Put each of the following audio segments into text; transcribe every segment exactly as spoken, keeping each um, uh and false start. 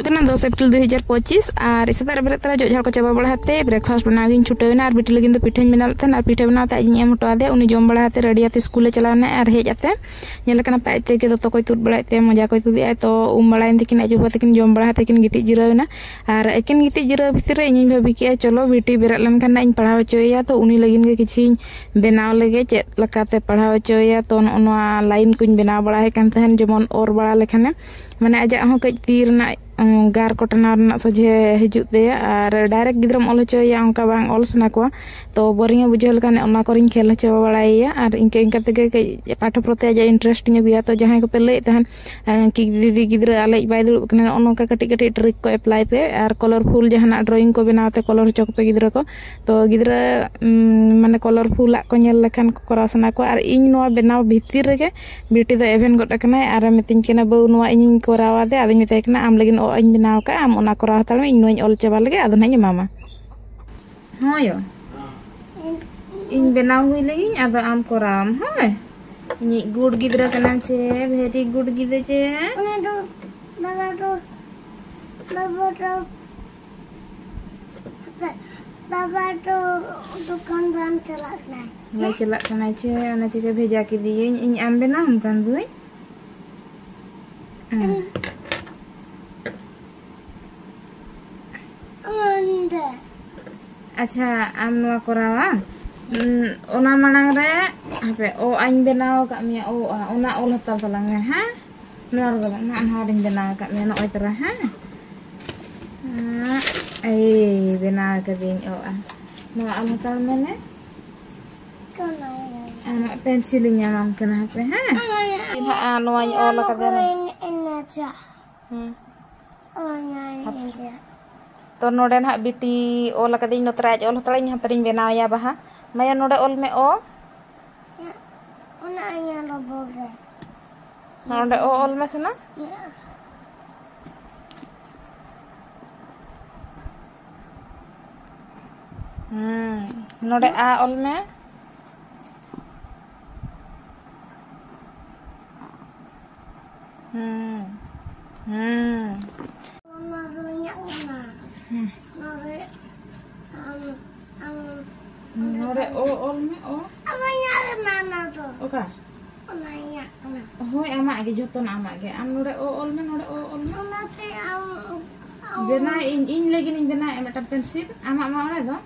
ᱠᱟᱱᱟ ᱫᱚᱥ ᱮᱯᱨᱤᱞ ᱫᱩ ᱦᱟᱡᱟᱨ ᱯᱚᱸᱪᱤᱥ, ᱟᱨ ᱥᱮᱛᱟᱜ ᱨᱮ ᱵᱮᱨᱮᱫ ᱛᱚᱨᱟ ᱡᱚᱜ ᱡᱷᱟᱲ ᱠᱚ ᱪᱟᱵᱟ ᱵᱟᱲᱟ ᱠᱟᱛᱮ breakfast ᱵᱮᱱᱟᱣ ᱜᱤᱧ ᱪᱷᱩᱴᱟᱹᱣ ᱮᱱᱟ᱾ ᱟᱨ ᱵᱤᱴᱤ ᱞᱟᱹᱜᱤᱫ ᱫᱚ ᱯᱤᱴᱷᱟᱹᱧ ᱵᱮᱱᱟᱣ ᱞᱮᱫ ᱛᱟᱦᱮᱱᱟ, ᱟᱨ ᱯᱤᱴᱷᱟᱹ ᱵᱮᱱᱟᱣ ᱛᱮ ᱟᱡ ᱤᱧ ᱮᱢ ᱦᱚᱴᱚ ᱟᱫᱮᱭᱟ᱾ ᱩᱱᱤ ᱡᱚᱢ ᱵᱟᱲᱟ ᱠᱟᱛᱮ ᱨᱮᱰᱤ ᱟᱛᱮ ᱥᱠᱩᱞᱮ ᱪᱟᱞᱟᱣ ᱮᱱᱟ᱾ ᱟᱨ ᱦᱮᱡ ᱟᱛᱮ ᱧᱮᱞ ᱠᱟᱱᱟ ᱯᱮ ᱟᱡ ᱛᱮᱜᱮ ᱫᱚᱛᱚ ᱠᱚᱭ ᱛᱩᱫ ᱵᱟᱲᱟᱭᱮᱫ ᱛᱟᱭᱟ, ᱢᱚᱡᱟ ᱠᱚᱭ ᱛᱩᱫ ᱮᱫᱟᱭ᱾ ᱛᱚ ᱩᱢ ᱵᱟᱲᱟᱭᱮᱱ ᱛᱟᱹᱠᱤᱱ, ᱟᱡ ᱵᱟᱵᱟ ᱛᱟᱹᱠᱤᱱ ᱡᱚᱢ ᱵᱟᱲᱟ ᱠᱟᱛᱮ ᱠᱤᱱ ᱜᱤᱛᱤᱡ ᱡᱤᱨᱟᱹᱣ ᱮᱱᱟ᱾ ᱟᱨ ᱟᱹᱠᱤᱱ ᱜᱤᱛᱤᱡ ᱡᱤᱨᱟᱹᱣ ᱵᱷᱤᱛᱤᱨ ᱨᱮ ᱤᱧᱤᱧ ᱵᱷᱟᱹᱵᱤ ᱠᱮᱜᱼᱟ, ᱪᱚᱞᱚ ᱵᱤᱴᱤ ᱵᱮᱨᱮᱫ ᱞᱮᱱᱠᱷᱟᱱ ᱱᱟᱜ ᱤᱧ ᱯᱟᱲᱦᱟᱣ ᱦᱚᱪᱚᱭᱮᱭᱟ, ᱛᱚ ᱩᱱᱤ ᱞᱟᱹᱜᱤᱫ ᱜᱮ ᱠᱤᱪᱷᱤᱧ ᱵᱮᱱᱟᱣ ᱞᱮᱜᱮ, ᱪᱮᱫ ᱞᱮᱠᱟᱛᱮ ᱯᱟᱲᱦᱟᱣ ᱦᱚᱪᱚᱭᱮᱭᱟ᱾ ᱛᱚ ᱱᱚᱜᱼᱚ ᱱᱚᱣᱟ line ᱠᱚᱧ ᱵᱮᱱᱟᱣ ᱵᱟᱲᱟᱭ ᱠᱟᱱ ᱛᱟᱦᱮᱱ, ᱡᱮᱢᱚᱱ ᱚᱨ ᱵᱟᱲᱟ ᱞᱮᱠᱷᱟᱱᱮ, ᱢᱟᱱᱮ ᱟᱡᱟᱜ ᱦᱚᱸ ᱠᱟᱹᱡ ᱛᱤ ᱨᱮᱱᱟᱜ, ᱩᱸ, ᱜᱟᱨ ᱠᱚ ᱴᱟᱱᱟᱣ ᱨᱮᱱᱟᱜ ᱥᱚᱡᱷᱮ ᱦᱤᱡᱩᱜ ᱛᱟᱭᱟ᱾ ᱟᱨ direct ᱜᱤᱫᱽᱨᱟᱹᱢ ᱚᱞ ᱦᱚᱪᱚᱭᱮᱭᱟ, ᱚᱱᱠᱟ ᱵᱟᱝ ᱚᱞ ᱥᱟᱱᱟ ᱠᱚᱣᱟ᱾ ᱛᱚ boring ᱮ ᱵᱩᱡᱷᱟᱹᱣ ᱞᱮᱠᱷᱟᱱ ᱚᱱᱟ ᱠᱚᱨᱮᱧ ᱠᱷᱮᱞ ᱦᱚᱪᱚ ᱵᱟᱲᱟᱭᱮᱭᱟ, ᱟᱨ ᱤᱱᱠᱟᱹ ᱤᱱᱠᱟᱹ ᱛᱮᱜᱮ ᱠᱟᱹᱡ ᱯᱟᱴᱷᱚ ᱯᱨᱚᱛᱤ ᱟᱡᱟᱜ interest ᱤᱧ ᱟᱹᱜᱩᱭᱟ᱾ ᱛᱚ ᱡᱟᱦᱟᱸᱭ ᱠᱚᱯᱮ ᱞᱟᱹᱭᱮᱫ ᱛᱟᱦᱮᱱ, ᱮᱸ, ᱠᱤ ᱫᱤᱫᱤ ᱜᱤᱫᱽᱨᱟᱹ ᱟᱞᱮᱭᱤᱡ ᱵᱟᱭ ᱫᱩᱲᱩᱵ ᱠᱟᱱᱟ, ᱱᱚᱜᱼᱚ ᱱᱚᱝᱠᱟ ᱠᱟᱹᱴᱤᱡ ᱠᱟᱹᱴᱤᱡ trick ᱠᱚ apply ᱯᱮ, ᱟᱨ colourful ᱡᱟᱦᱟᱱᱟᱜ drawing ᱠᱚ ᱵᱮᱱᱟᱣ ᱛᱮ colour ᱦᱚᱪᱚ ᱠᱚᱯᱮ ᱜᱤᱫᱽᱨᱟᱹ ᱠᱚ᱾ ᱛᱚ ᱜᱤᱫᱽᱨᱟᱹ, ᱩᱸ, ᱢᱟᱱᱮ colourful ᱟᱜ ᱠᱚ ᱧᱮᱞ ᱞᱮᱠᱷᱟᱱ ᱠᱚ ᱠᱚᱨᱟᱣ ᱥᱟᱱᱟ ᱠᱚᱣᱟ᱾ ᱟᱨ ᱤᱧ ᱱᱚᱣᱟ ᱵᱮᱱᱟᱣ ᱵᱷᱤᱛᱤᱨ ᱨᱮᱜᱮ ᱵᱤᱴᱤ ᱫᱚ ᱮᱵᱷᱮᱱ ᱜᱚᱫ ᱟᱠᱟᱱᱟᱭ ᱟᱨᱮ ᱢᱤᱛᱟᱹᱧ ᱠᱟᱱᱟ, "ᱵᱟᱹᱵᱩ, ᱱᱚᱣᱟ ᱤᱧᱤᱧ ᱠᱚᱨᱟᱣ ᱟᱫᱮ?" ᱟᱫᱚᱧ ᱢᱮᱛᱟᱭ ᱠᱟᱱᱟ, "ᱟᱢ ᱞᱟᱹᱜᱤᱫ ᱚ ᱟᱹᱧ ᱵᱮᱱᱟᱣ ᱟᱠᱟᱫᱼᱟ, ᱟᱢ ᱚᱱᱟ ᱠᱚᱨᱟᱣ ᱦᱟᱛᱟᱲ ᱢᱮ, ᱤᱧ ᱱᱚᱣᱟᱧ ᱚᱞ ᱪᱟᱵᱟ ᱞᱮᱜᱮ, ᱟᱫᱚ ᱱᱟᱦᱟᱜ ᱤᱧ ᱮᱢᱟᱢᱟ᱾" ᱦᱳᱭ ᱭᱳ, ᱤᱧ ᱵᱮᱱᱟᱣ ᱦᱩᱭ ᱞᱮᱜᱤᱧ, ᱟᱫᱚ ᱟᱢ ᱠᱚᱨᱟᱣᱟᱢ, ᱦᱳᱭ? ᱤᱧᱤᱡ good ᱜᱤᱫᱽᱨᱟᱹ ᱠᱟᱱᱟᱢ ᱪᱮ, very good ᱜᱤᱫᱽᱨᱟᱹ ᱪᱮ? ᱚᱱᱟ ᱫᱚ, ᱵᱟᱵᱟ ᱫᱚ, ᱵᱟᱵᱟ ᱫᱚ, ᱵᱟᱵᱟ ᱫᱚ ᱫᱚᱠᱟᱱ ᱵᱟᱝ ᱪᱟᱞᱟᱜ ᱠᱟᱱᱟᱭ᱾ ᱵᱟᱭ ᱪᱟᱞᱟᱜ ᱠᱟᱱᱟᱭ ᱪᱮ, ᱚᱱᱟ ᱪᱤᱠᱟᱹ ᱵᱷᱮᱡᱟ ᱠᱮᱫᱮᱭᱟᱹᱧ, ᱤᱧ ᱟᱢ ᱵᱮᱱᱟᱣ ᱟᱢ ᱠᱟᱱ ᱫᱩᱧ᱾ ᱦᱮᱸ᱾ ᱚᱸᱰᱮ᱾ ᱟᱪᱪᱷᱟ, ᱟᱢ ᱱᱚᱣᱟ ᱠᱚᱨᱟᱣᱟᱢ᱾ ᱩᱸ, ᱚᱱᱟ ᱢᱟᱲᱟᱝ ᱨᱮ, ᱦᱟᱯᱮ, ᱚ ᱟᱧ ᱵᱮᱱᱟᱣ ᱟᱠᱟᱫ ᱢᱮᱭᱟ, ᱚ, ᱟ, ᱚᱱᱟ ᱚᱞ ᱦᱟᱛᱟᱲ ᱛᱟᱞᱟᱝ ᱢᱮ, ᱦᱮᱸ? ᱱᱚᱣᱟ ᱨᱮᱫᱚ ᱵᱟᱝ, ᱱᱟᱦᱟᱜ ᱱᱚᱣᱟ ᱨᱤᱧ ᱵᱮᱱᱟᱣ ᱟᱠᱟᱫ ᱢᱮᱭᱟ, ᱱᱚᱜᱼᱚᱭ ᱛᱚᱨᱟ, ᱦᱮᱸ? ᱦᱮᱸ, ᱮᱭ, ᱵᱮᱱᱟᱣ ᱟᱠᱟᱫᱟᱹᱧ, ᱚ, ᱟ᱾ ᱱᱚᱣᱟ ᱚᱞ ᱦᱟᱛᱟᱲ ᱢᱮ ᱱᱮ᱾ ᱟᱢᱟᱜ pencil ᱤᱧ ᱮᱢᱟᱢ ᱠᱟᱱᱟ, ᱦᱟᱯᱮ, ᱦᱮᱸ? ᱤᱧ ᱦᱟᱸᱜ, ᱱᱚᱣᱟᱧ ᱚᱞ ᱟᱠᱟᱫᱟ᱾ ᱦᱮᱸ᱾ ᱛᱚ ᱱᱚᱰᱮ ᱱᱟᱦᱟᱜ ᱵᱤᱴᱤ ᱚᱞ ᱟᱠᱟᱫᱟᱹᱧ, ᱱᱚᱛᱮ ᱨᱮ ᱟᱡ ᱚᱞ ᱦᱟᱛᱟᱲᱟᱹᱧ, ᱦᱟᱱᱛᱮ ᱨᱤᱧ ᱵᱮᱱᱟᱣ ᱮᱭᱟ ᱵᱟᱦᱟ᱾ ᱢᱟᱭᱟ, ᱱᱚᱰᱮ ᱚᱞ ᱢᱮ ᱚ᱾ ᱚᱱᱟ ᱤᱧᱟᱹᱜ ᱨᱚᱵᱚᱲ ᱨᱮ᱾ ᱱᱚᱰᱮ ᱚ ᱚᱞ ᱢᱮ ᱥᱮᱱᱟ᱾ ᱤᱧᱟᱹᱜ᱾ ᱦᱩᱸ, ᱱᱚᱰᱮ ᱟ ᱚᱞ ᱢᱮ᱾ ᱦᱩᱸ, ᱦᱩᱸ᱾ ᱚᱞ ᱢᱮ, ᱚ᱾ ᱟᱢᱟᱜ ᱧᱟᱜ ᱠᱟᱱᱟ ᱚᱱᱟ ᱫᱚ᱾ ᱚᱠᱟ? ᱚᱱᱟ ᱧᱟᱜ ᱠᱟᱱᱟ᱾ ᱦᱳᱭ, ᱟᱢᱟᱜ ᱜᱮ, ᱡᱚᱛᱚᱱᱟᱜ ᱟᱢᱟᱜ ᱜᱮ᱾ ᱟᱢ ᱱᱚᱰᱮ ᱚ ᱚᱞ ᱢᱮ, ᱱᱚᱰᱮ ᱚ ᱚᱞ ᱢᱮ᱾ ᱚᱱᱟᱛᱮ ᱟᱢ, ᱟᱢ ᱵᱮᱱᱟᱣ ᱤᱧ, ᱤᱧ ᱞᱟᱹᱜᱤᱫ ᱤᱧ ᱵᱮᱱᱟᱣᱮᱫᱼᱟ ᱢᱤᱫᱴᱟᱝ ᱯᱮᱱᱥᱤᱞ᱾ ᱟᱢᱟᱜ ᱢᱟ ᱚᱸᱰᱮ ᱫᱚ᱾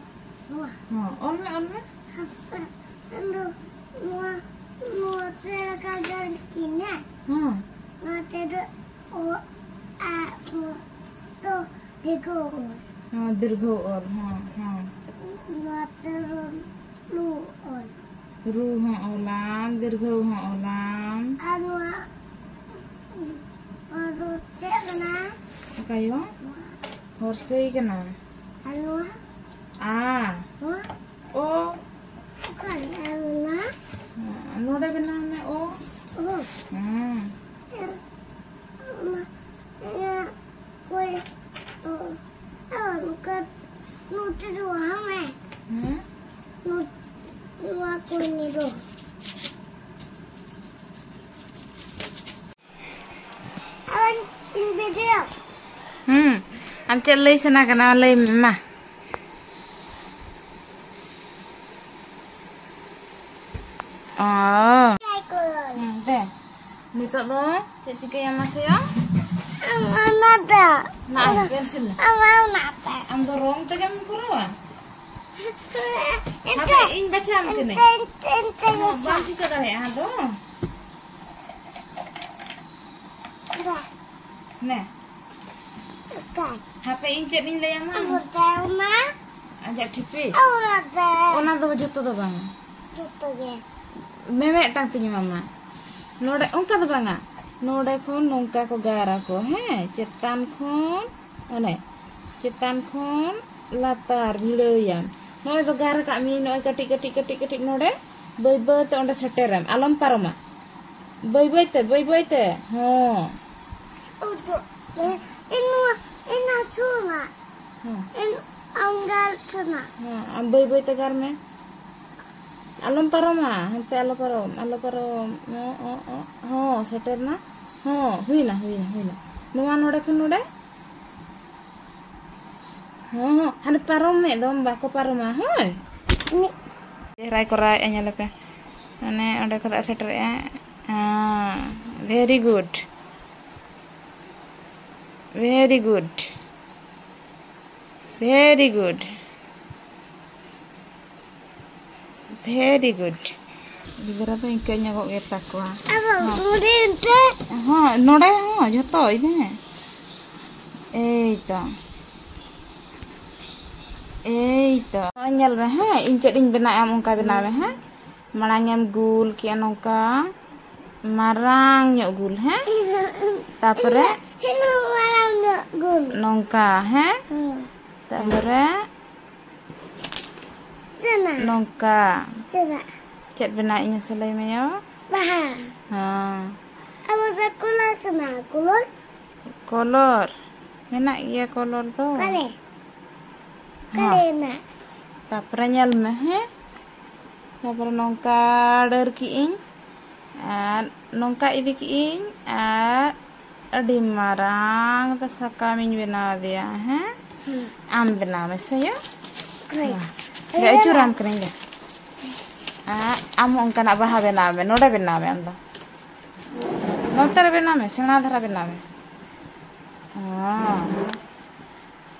ᱱᱚᱣᱟ᱾ ᱦᱚᱸ, ᱚᱞ ᱢᱮ, ᱚᱞ ᱢᱮ᱾ ᱟᱫᱚ ᱱᱚᱣᱟ, ᱱᱚᱣᱟ ᱪᱮᱫ ᱞᱮᱠᱟ ᱜᱟᱨ ᱠᱤᱱᱟ? ᱦᱚᱸ᱾ ᱱᱚᱣᱟ ᱛᱮᱫᱚ ᱚ, ᱟ, ᱚ, ᱫᱚ ᱫᱤᱨᱜᱷᱚ ᱚᱞ᱾ ᱦᱚᱸ, ᱫᱤᱨᱜᱷᱚ ᱚᱞ, ᱦᱚᱸ, ᱦᱚᱸ᱾ ᱱᱚᱣᱟ ᱛᱮᱫᱚ ᱞᱩ ᱚᱞ᱾ ᱨᱩ ᱦᱚᱸ ᱚᱞᱟᱢ, ᱫᱤᱨᱜᱷᱚ ᱦᱚᱸ ᱚᱞᱟᱢ᱾ ᱟᱨ ᱱᱚᱣᱟ, ᱱᱚᱣᱟ ᱫᱚ ᱪᱮᱫ ᱠᱟᱱᱟ? ᱚᱠᱟᱭᱚ? ᱱᱚᱣᱟ᱾ ᱦᱚᱨᱥᱟᱹᱭ ᱠᱟᱱᱟ᱾ ᱟᱨ ᱱᱚᱣᱟ? ᱟ᱾ ᱱᱚᱣᱟ? ᱚ᱾ ᱚᱠᱟᱨᱮ? ᱟᱨ ᱱᱚᱣᱟ? ᱱᱚᱰᱮ ᱵᱮᱱᱟᱣ ᱢᱮ, ᱚ᱾ ᱚ᱾ ᱦᱮᱸ᱾ ᱚᱱᱟ, ᱤᱭᱟᱹ, ᱠᱚᱭ, ᱚ, ᱟᱨ ᱱᱚᱝᱠᱟ ᱱᱚᱛᱮ ᱫᱚ ᱵᱟᱝ ᱢᱮ᱾ ᱦᱮᱸ? ᱱᱚ-, ᱱᱚᱣᱟ ᱠᱚᱭ ᱱᱤ ᱫᱚ᱾ ᱟᱨ ᱤᱧ ᱵᱷᱤᱰᱤᱭᱳ᱾ ᱦᱩᱸ, ᱟᱢ ᱪᱮᱫ ᱞᱟᱹᱭ ᱥᱟᱱᱟ ᱠᱟᱱᱟ, ᱞᱟᱹᱭ ᱢᱮ ᱢᱟ᱾ ᱚ᱾ ᱦᱩᱸ, ᱫᱮ᱾ ᱱᱤᱛᱚᱜ ᱫᱚ ᱪᱮᱫ ᱪᱤᱠᱟᱹᱭᱟᱢ ᱢᱟᱥᱮ ᱭᱟ? ᱟᱢ ᱚᱱᱟ ᱫᱚ᱾ ᱱᱚᱜᱼᱚᱭ, ᱯᱮᱱᱥᱤᱞ᱾ ᱟᱢ ᱚᱱᱟ ᱫᱚ᱾ ᱟᱢ ᱫᱚ ᱨᱚᱝ ᱛᱮᱜᱮᱢ ᱠᱚᱨᱟᱣᱟ? ᱮᱱᱛᱮ᱾ ᱦᱟᱯᱮ, ᱤᱧ ᱵᱟᱪᱷᱟᱣᱟᱢ ᱠᱟᱹᱱᱟᱹᱧ᱾ ᱮᱱᱛᱮ, ᱮᱱᱛᱮ, ᱮᱱᱛᱮ, ᱦᱚᱸ, ᱵᱟᱢ ᱮᱱᱛᱮ᱾ ᱴᱷᱤᱠᱟᱹ ᱫᱟᱲᱮᱭᱟᱜᱼᱟ ᱟᱫᱚ᱾ ᱫᱟ᱾ ᱱᱮ᱾ ᱚᱠᱟᱭ? ᱦᱟᱯᱮ, ᱤᱧ ᱪᱮᱫ ᱤᱧ ᱞᱟᱹᱭᱟᱢᱟ? ᱚᱱᱟ ᱛᱟᱭᱚᱢ ᱢᱟ᱾ ᱟᱡᱟᱜ ᱴᱷᱤᱯᱤ? ᱚᱱᱟ ᱛᱟᱭᱚᱢ᱾ ᱚᱱᱟ ᱫᱚ ᱡᱚᱛᱚ ᱫᱚ ᱵᱟᱝᱟ᱾ ᱡᱚᱛᱚ ᱜᱮ᱾ ᱢᱮᱢᱮᱫᱴᱟᱝ ᱛᱤᱧ ᱮᱢᱟᱢᱟ᱾ ᱱᱚᱰᱮ ᱚᱱᱠᱟ ᱫᱚ ᱵᱟᱝᱟ᱾ ᱱᱚᱰᱮ ᱠᱷᱚᱱ ᱱᱚᱝᱠᱟ ᱠᱚ ᱜᱟᱨ ᱟᱠᱚ, ᱦᱮᱸ? ᱪᱮᱛᱟᱱ ᱠᱷᱚᱱ, ᱚᱱᱮ, ᱪᱮᱛᱟᱱ ᱠᱷᱚᱱ ᱞᱟᱛᱟᱨ ᱵᱷᱤᱲᱟᱹᱣᱮᱭᱟᱢ᱾ ᱱᱚᱜᱼᱚᱭ ᱫᱚ ᱜᱟᱨ ᱟᱠᱟᱫ ᱢᱤᱭᱟᱹᱧ, ᱱᱚᱜᱼᱚᱭ ᱠᱟᱹᱴᱤᱡ, ᱠᱟᱹᱴᱤᱡ, ᱠᱟᱹᱴᱤᱡ, ᱠᱟᱹᱴᱤᱡ ᱱᱚᱰᱮ᱾ ᱵᱟᱹᱭ ᱵᱟᱹᱭ ᱛᱮ ᱚᱸᱰᱮ ᱥᱮᱴᱮᱨᱮᱢ, ᱟᱞᱚᱢ ᱯᱟᱨᱚᱢᱟ᱾ ᱵᱟᱹᱭ ᱵᱟᱹᱭ ᱛᱮ, ᱵᱟᱹᱭ ᱵᱟᱹᱭ ᱛᱮ᱾ ᱦᱚᱸ᱾ ᱚᱡᱚᱜ ᱢᱮ᱾ ᱤᱧ ᱱᱚᱣᱟ, ᱤᱧ ᱱᱚᱣᱟ ᱪᱷᱩ ᱢᱟ᱾ ᱦᱚᱸ᱾ ᱤᱧ ᱟᱢ ᱜᱟᱨ ᱪᱷᱩ ᱢᱟ᱾ ᱦᱚᱸ, ᱟᱢ ᱵᱟᱹᱭ ᱵᱟᱹᱭ ᱛᱮ ᱜᱟᱨ ᱢᱮ᱾ ᱟᱞᱚᱢ ᱯᱟᱨᱚᱢᱟ, ᱦᱟᱱᱛᱮ ᱟᱞᱚ ᱯᱟᱨᱚᱢ, ᱟᱞᱚ ᱯᱟᱨᱚᱢ᱾ ᱚ, ᱚ, ᱚ, ᱦᱚᱸ, ᱥᱮᱴᱮᱨ ᱱᱟ᱾ ᱦᱚᱸ, ᱦᱩᱭᱱᱟ, ᱦᱩᱭᱱᱟ, ᱦᱩᱭᱱᱟ᱾ ᱱᱚᱣᱟ ᱱᱚᱰᱮ ᱠᱷᱚᱱ ᱱᱚᱰᱮ᱾ ᱦᱚᱸ, ᱦᱚᱸ, ᱦᱟᱱᱮ ᱯᱟᱨᱚᱢ ᱢᱮ, ᱮᱠᱫᱚᱢ ᱵᱟᱠᱚ ᱯᱟᱨᱚᱢᱟ, ᱦᱳᱭ᱾ ᱢᱤᱫ ᱪᱮᱦᱨᱟᱭ ᱠᱚᱨᱟᱣᱮᱫᱼᱟ, ᱧᱮᱞᱮᱯᱮ᱾ ᱚᱱᱮ ᱚᱸᱰᱮ ᱠᱷᱚᱱᱟᱜ ᱥᱮᱴᱮᱨᱮᱜᱼᱟ᱾ ᱦᱮᱸ, very good, very good, very good, very good. ᱜᱤᱫᱽᱨᱟᱹ ᱫᱚ ᱤᱱᱠᱟᱹ ᱧᱚᱜᱚᱜ ᱜᱮᱛᱟ ᱠᱚᱣᱟ᱾ ᱟᱵᱚ ᱦᱚᱸ᱾ ᱱᱚᱰᱮ ᱮᱱᱛᱮ᱾ ᱦᱚᱸ, ᱱᱚᱰᱮ ᱦᱚᱸ ᱡᱷᱚᱛᱚ ᱤᱫᱤ ᱢᱮ᱾ ᱮᱭ ᱛᱚ᱾ ᱮᱭ ᱛᱚ᱾ ᱱᱚᱜᱼᱚᱭ ᱧᱮᱞ ᱢᱮ, ᱦᱮᱸ, ᱤᱧ ᱪᱮᱫ ᱤᱧ ᱵᱮᱱᱟᱣᱮᱫᱼᱟ, ᱟᱢ ᱚᱱᱠᱟ ᱵᱮᱱᱟᱣ ᱢᱮ, ᱦᱮᱸ᱾ ᱢᱟᱲᱟᱝ ᱮᱢ ᱜᱩᱞ ᱠᱮᱜᱼᱟ ᱱᱚᱝᱠᱟ, ᱢᱟᱨᱟᱝ ᱧᱚᱜ ᱜᱩᱞ, ᱦᱮᱸ᱾ ᱛᱟᱯᱚᱨᱮ ᱤᱱᱟᱹᱜ ᱢᱟᱨᱟᱝ ᱧᱚᱜ ᱜᱩᱞ᱾ ᱱᱚᱝᱠᱟ, ᱦᱮᱸ᱾ ᱦᱮᱸ᱾ ᱛᱟᱯᱚᱨᱮ ᱪᱮᱱᱟ᱾ ᱱᱚᱝᱠᱟ᱾ ᱪᱮᱱᱟ᱾ ᱪᱮᱫ ᱵᱮᱱᱟᱣ ᱤᱧ ᱢᱟᱥᱮ ᱞᱟᱹᱭ ᱢᱮ ᱭᱳ? ᱵᱟᱦᱟ᱾ ᱦᱮᱸ᱾ ᱟᱵᱚ ᱫᱚ ᱠᱚᱞᱚᱨ ᱠᱟᱱᱟ, ᱠᱚᱞᱚᱨ᱾ ᱠᱚᱞᱚᱨ᱾ ᱢᱮᱱᱟᱜ ᱜᱮᱭᱟ ᱠᱚᱞᱚᱨ ᱫᱚ᱾ ᱚᱠᱟᱨᱮ? ᱦᱮᱸ᱾ ᱚᱠᱟᱨᱮ ᱢᱮᱱᱟᱜ? ᱛᱟᱯᱚᱨᱮ ᱧᱮᱞ ᱢᱮ, ᱦᱮᱸ? ᱛᱟᱯᱚᱨᱮ ᱱᱚᱝᱠᱟ ᱰᱟᱹᱨ ᱠᱮᱜ ᱟᱹᱧ ᱟᱨ ᱱᱚᱝᱠᱟ ᱤᱫᱤ ᱠᱮᱜ ᱟᱹᱧ ᱟᱨ ᱟᱹᱰᱤ ᱢᱟᱨᱟᱝ ᱛᱮ ᱥᱟᱠᱟᱢᱤᱧ ᱵᱮᱱᱟᱣ ᱟᱫᱮᱭᱟ, ᱦᱮᱸ? ᱦᱮᱸ᱾ ᱟᱢ ᱵᱮᱱᱟᱣ ᱢᱮᱥᱮ ᱭᱳ᱾ ᱦᱳᱭ᱾ ᱢᱟ᱾ ᱫᱮ, ᱟᱹᱪᱩᱨᱟᱢ ᱠᱟᱹᱱᱟᱹᱧ ᱫᱮ᱾ ᱟᱨ ᱟᱢ ᱦᱚᱸ ᱚᱱᱠᱟᱱᱟᱜ ᱵᱟᱦᱟ ᱵᱮᱱᱟᱣ ᱢᱮ, ᱱᱚᱰᱮ ᱵᱮᱱᱟᱣ ᱢᱮ ᱟᱢ ᱫᱚ᱾ ᱱᱚᱛᱮ ᱨᱮ ᱵᱮᱱᱟᱣ ᱢᱮ, ᱥᱮᱬᱟ ᱫᱷᱟᱨᱟ ᱵᱮᱱᱟᱣ ᱢᱮ᱾ ᱦᱚᱸ᱾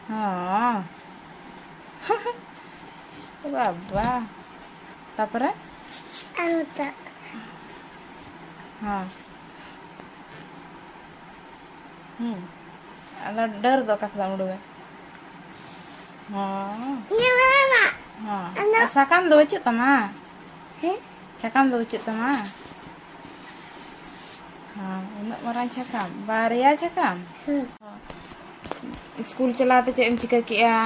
ᱦᱚᱸ᱾ ᱵᱟᱵᱟ᱾ ᱛᱟᱯᱚᱨᱮ? ᱟᱨ ᱱᱚᱛᱮ᱾ ᱦᱚᱸ᱾ ᱦᱩᱸ᱾ ᱟᱫᱚ ᱰᱟᱹᱨ ᱫᱚ ᱚᱠᱟ ᱠᱷᱚᱱᱟᱜ ᱮᱢ ᱩᱰᱩᱠᱟ? ᱦᱚᱸ᱾ ᱧᱮᱞ ᱢᱮ ᱢᱟ᱾ ᱦᱚᱸ᱾ ᱟᱫᱚ ᱟᱨ ᱥᱟᱠᱟᱢ ᱫᱚ ᱵᱟᱹᱪᱩᱜ ᱛᱟᱢᱟ? ᱦᱮᱸ? ᱥᱟᱠᱟᱢ ᱫᱚ ᱵᱟᱹᱪᱩᱜ ᱛᱟᱢᱟ? ᱦᱚᱸ, ᱩᱱᱟᱹᱜ ᱢᱟᱨᱟᱝ ᱥᱟᱠᱟᱢ? ᱵᱟᱨᱭᱟ ᱥᱟᱠᱟᱢ? ᱦᱮᱸ᱾ ᱥᱠᱩᱞ ᱪᱟᱞᱟᱣ ᱛᱮ ᱪᱮᱫ ᱮᱢ ᱪᱤᱠᱟᱹ ᱠᱮᱜᱼᱟ?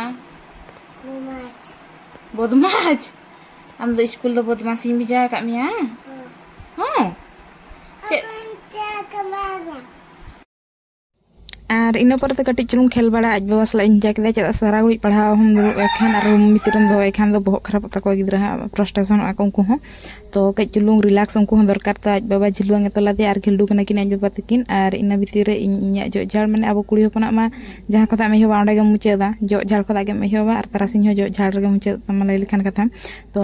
ᱵᱚᱫᱢᱟᱪ᱾ ᱵᱚᱫᱢᱟᱪ? ᱟᱢ ᱫᱚ ᱥᱠᱩᱞ ᱫᱚ ᱵᱚᱫᱢᱟᱥᱤᱧ ᱵᱷᱮᱡᱟ ᱟᱠᱟᱫ ᱢᱮᱭᱟ? ᱦᱮᱸ᱾ ᱦᱚᱸ? ᱪᱮᱫ? ᱟᱯᱮᱢ ᱪᱮᱫ ᱟᱠᱟᱫᱟ? ᱟᱨ ᱤᱱᱟᱹ ᱯᱚᱨᱮ ᱫᱚ ᱠᱟᱹᱴᱤᱡ ᱪᱩᱞᱩᱝ ᱠᱷᱮᱞ ᱵᱟᱲᱟ ᱟᱡ ᱵᱟᱵᱟ ᱥᱟᱞᱟᱜ ᱤᱧ ᱢᱮᱛᱟ ᱠᱮᱫᱟ, ᱪᱮᱫᱟᱜ ᱥᱮ ᱥᱟᱨᱟ ᱜᱷᱟᱹᱲᱤᱡ ᱯᱟᱲᱦᱟᱣ ᱦᱚᱸᱢ ᱫᱩᱲᱩᱵ ᱠᱟᱜ ᱠᱷᱟᱱ ᱟᱨ ᱨᱩᱢ ᱵᱷᱤᱛᱤᱨ ᱨᱮᱢ ᱫᱚᱦᱚᱭ ᱠᱷᱟᱱ ᱫᱚ ᱵᱚᱦᱚᱜ ᱠᱷᱟᱨᱟᱯᱚᱜ ᱛᱟᱠᱚᱣᱟ ᱜᱤᱫᱽᱨᱟᱹ ᱦᱟᱸᱜ, ᱯᱨᱚᱥᱴᱮᱥᱚᱱᱚᱜᱼᱟ ᱠᱚ ᱩᱱᱠᱩ ᱦᱚᱸ᱾ ᱛᱚ ᱠᱟᱹᱡ ᱪᱩᱞᱩᱝ ᱨᱤᱞᱟᱠᱥ ᱩᱱᱠᱩ ᱦᱚᱸ ᱫᱚᱨᱠᱟᱨ ᱛᱚ, ᱟᱡ ᱵᱟᱵᱟ ᱡᱷᱤᱞᱩ ᱠᱟᱱᱟ ᱠᱤᱱ ᱟᱡ ᱵᱟᱵᱟ ᱛᱟᱹᱠᱤᱱ, ᱟᱨ ᱤᱱᱟᱹ ᱵᱷᱤᱛᱤᱨ ᱨᱮ ᱤᱧ ᱤᱧᱟᱹᱜ ᱡᱚᱜ ᱡᱷᱟᱲ, ᱢᱟᱱᱮ ᱟᱵᱚ ᱠᱩᱲᱤ ᱦᱚᱯᱚᱱᱟᱜ ᱢᱟ ᱡᱟᱦᱟᱸ ᱠᱷᱚᱱᱟᱜ ᱮᱢ ᱮᱦᱚᱵᱟ ᱚᱸᱰᱮ ᱜᱮᱢ ᱢᱩᱪᱟᱹᱫᱟ, ᱡᱚᱜ ᱡᱷᱟᱲ ᱠᱷᱚᱱᱟᱜ ᱜᱮᱢ ᱮᱦᱚᱵᱟ ᱟᱨ ᱛᱟᱨᱟᱥᱤᱧ ᱦᱚᱸ ᱡᱚᱜ ᱡᱷᱟᱲ ᱨᱮᱜᱮ ᱢᱩᱪᱟᱹᱫ ᱛᱟᱢᱟ ᱞᱟᱹᱭ ᱞᱮᱠᱷᱟᱱ ᱠᱟᱛᱷᱟ᱾ ᱛᱚ